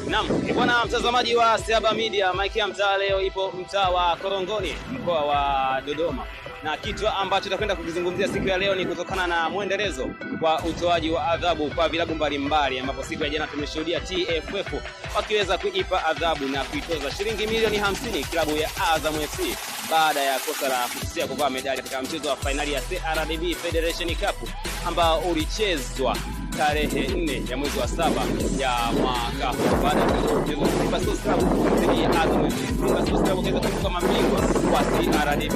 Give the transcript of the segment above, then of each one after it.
Naam, bwana mtazamaji wa Siaba Media, Mike ya Mtaa leo ipo mtaa wa Korongoni, mkoa wa Dodoma. Na kitu ambacho tutakwenda kukizungumzia siku ya leo ni kutokana na mwendelezo wa utoaji wa adhabu kwa vilabu mbalimbali, ambapo siku ya jana tumeshuhudia TFF wakiweza kuipa adhabu na kuitoza shilingi milioni 50 klabu ya Azam FC baada ya kosa la kususia kuvaa medali katika mchezo wa fainali ya CRDB Federation Cup ambao ulichezwa tarehe 4 ya mwezi wa 7 ya mwaka huu. Baada ya mchezo wa Simba Sports Club dhidi ya Azam FC, Simba Sports Club wakaweza kuibuka mabingwa wa CRDB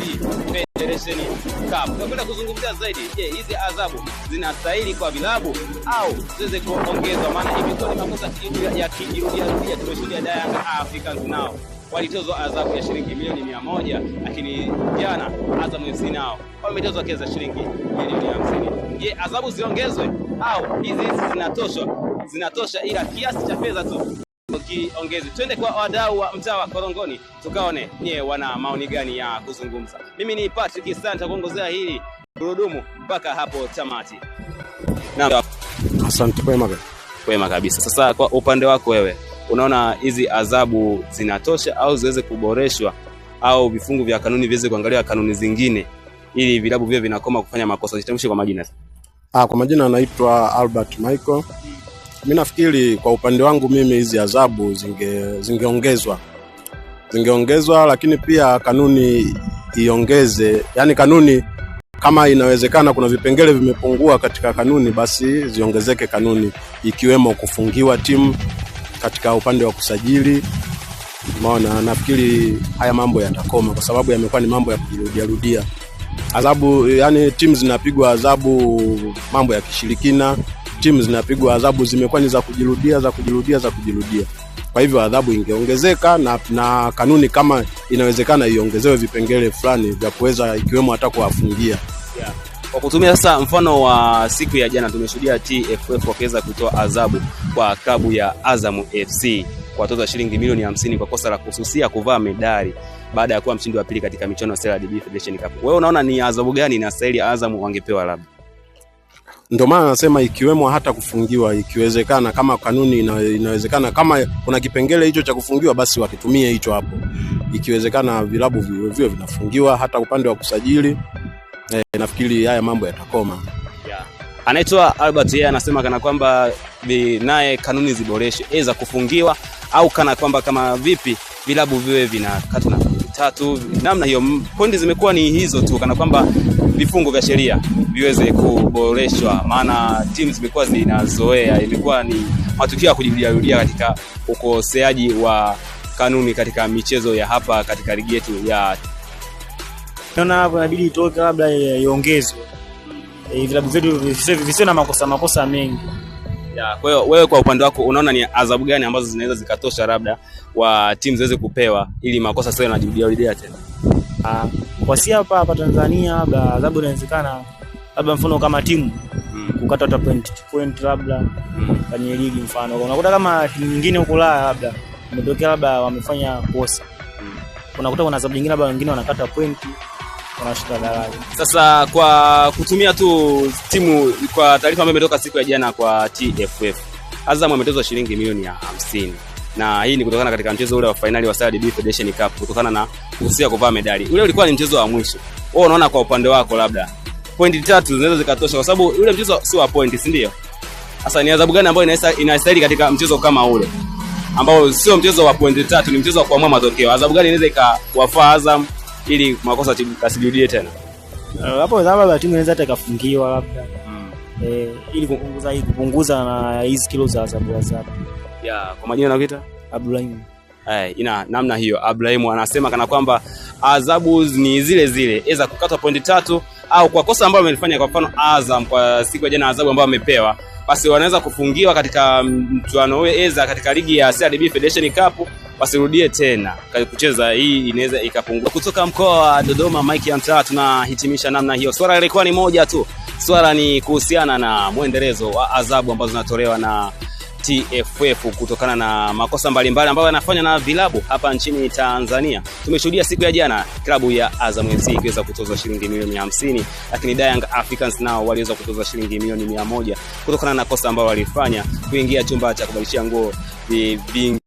Federation Cup. Tunakwenda kuzungumzia zaidi, je, hizi adhabu zinastahili kwa vilabu au ziweze kuongezwa? Maana imekuwa ni makosa ya kijirudia rudia. Tumeshuhudia Yanga Africans nao walitozwa adhabu ya shilingi milioni 100, lakini jana Azam FC nao wametozwa kesi ya shilingi milioni 50. Je, adhabu ziongezwe au hizi zinatosha? Zinatosha, ila kiasi cha fedha tu kiongeze. Twende kwa wadau wa mtaa wa Korongoni tukaone nie wana maoni gani ya kuzungumza. Mimi ni Patrick Santa kuongozea hili gurudumu mpaka hapo tamati. Naam, Asante, kwema. Kwema kabisa. Sasa kwa upande wako wewe, unaona hizi adhabu zinatosha au ziweze kuboreshwa au vifungu vya kanuni viweze kuangalia kanuni zingine ili vilabu vile vinakoma kufanya makosa? Jitambulishe kwa majina. Kwa majina anaitwa Albert Michael. Mimi nafikiri kwa upande wangu mimi hizi adhabu zingeongezwa. Zingeongezwa, lakini pia kanuni iongeze, yani kanuni kama inawezekana kuna vipengele vimepungua katika kanuni, basi ziongezeke kanuni, ikiwemo kufungiwa timu katika upande wa kusajili. Umeona, nafikiri haya mambo yatakoma kwa sababu yamekuwa ni mambo ya kujirudia rudia. Adhabu, yani timu zinapigwa adhabu mambo ya kishirikina, timu zinapigwa adhabu zimekuwa ni za kujirudia, za kujirudia, za kujirudia. Kwa hivyo adhabu ingeongezeka na kanuni kama inawezekana iongezewe vipengele fulani vya kuweza, ikiwemo hata kuwafungia. Yeah. Kwa kutumia sasa mfano wa siku ya jana, tumeshuhudia TFF wakiweza kutoa adhabu kwa klabu ya Azam FC kwa toza shilingi milioni 50 kwa kosa la kususia kuvaa medali baada ya kuwa mshindi wa pili katika michuano ya CRDB Federation Cup. Wewe unaona ni adhabu gani inastahili Azam wangepewa labda? Ndio maana nasema ikiwemo hata kufungiwa, ikiwezekana, kama kanuni inawezekana, kama kuna kipengele hicho cha kufungiwa, basi wakitumie hicho hapo. Ikiwezekana vilabu viwe vinafungiwa hata upande wa kusajili. Nafikiri haya mambo yatakoma. Yeah. Anaitwa Albert, yeye anasema kana kwamba naye kanuni ziboreshwe, aidha kufungiwa au kana kwamba kama vipi vilabu viwe vinakatwa na tatu, namna hiyo. Pointi zimekuwa ni hizo tu, kana kwamba vifungu vya sheria viweze kuboreshwa, maana timu zimekuwa zinazoea, imekuwa ni matukio ya kujirudia katika ukoseaji wa kanuni katika michezo ya hapa katika ligi yetu ya. Naona hapo inabidi itoke, labda iongezwe. Vilabu vyetu visiwe na makosa mengi. Ya, kwa hiyo wewe kwa upande wako unaona ni adhabu gani ambazo zinaweza zikatosha labda wa timu ziweze kupewa ili makosa sio yanajirudia rudia tena? Kwa si hapa Tanzania labda adhabu inawezekana, labda mfano kama timu kukata hata point labda kwenye ligi mfano. Unakuta kama timu nyingine huko Ulaya labda imetokea labda wamefanya kosa. Unakuta kuna adhabu nyingine labda wengine wanakata point, wanashuka daraja. Sasa kwa kutumia tu timu, kwa taarifa ambayo imetoka siku ya jana kwa TFF, Azam ametozwa shilingi milioni 50. Na hii ni kutokana katika mchezo ule wa fainali wa CRDB Federation Cup, kutokana na kususia kuvaa medali. Ule ulikuwa ni mchezo wa mwisho. Wewe unaona kwa upande wako labda pointi 3 zinaweza zikatosha, kwa sababu ule mchezo si wa pointi, si ndio? Sasa ni adhabu gani ambayo inastahili katika mchezo kama ule ambao sio mchezo wa pointi 3, ni mchezo wa kuamua matokeo? Adhabu gani inaweza ikawafaa Azam ili makosa asijirudie tena? Hapo labda timu inaweza hata ikafungiwa labda. Ili kupunguza na hizi kilo za adhabu. Ya, kwa majina nakuita Ibrahim. Ina namna hiyo Ibrahim anasema kana kwamba adhabu ni zile zile, aidha kukatwa pointi 3 au kwa kosa ambalo amelifanya. Kwa mfano Azam kwa siku ya jana adhabu ambayo amepewa, basi wanaweza kufungiwa katika mchuano huo, aidha katika ligi ya CRDB Federation Cup wasirudie tena kucheza. Hii inaweza ikapungua. Kutoka mkoa wa Dodoma, Mike ya Mtaa, tunahitimisha namna hiyo. Swala lilikuwa ni moja tu, swala ni kuhusiana na mwendelezo wa adhabu ambazo zinatolewa na TFF kutokana na makosa mbalimbali ambayo yanafanywa na vilabu hapa nchini Tanzania. Tumeshuhudia siku ya jana klabu ya Azam FC ikiweza kutozwa shilingi milioni 50, lakini Young Africans nao waliweza kutozwa shilingi milioni 100 kutokana na kosa ambalo walifanya kuingia chumba cha kubadilishia nguo vingi.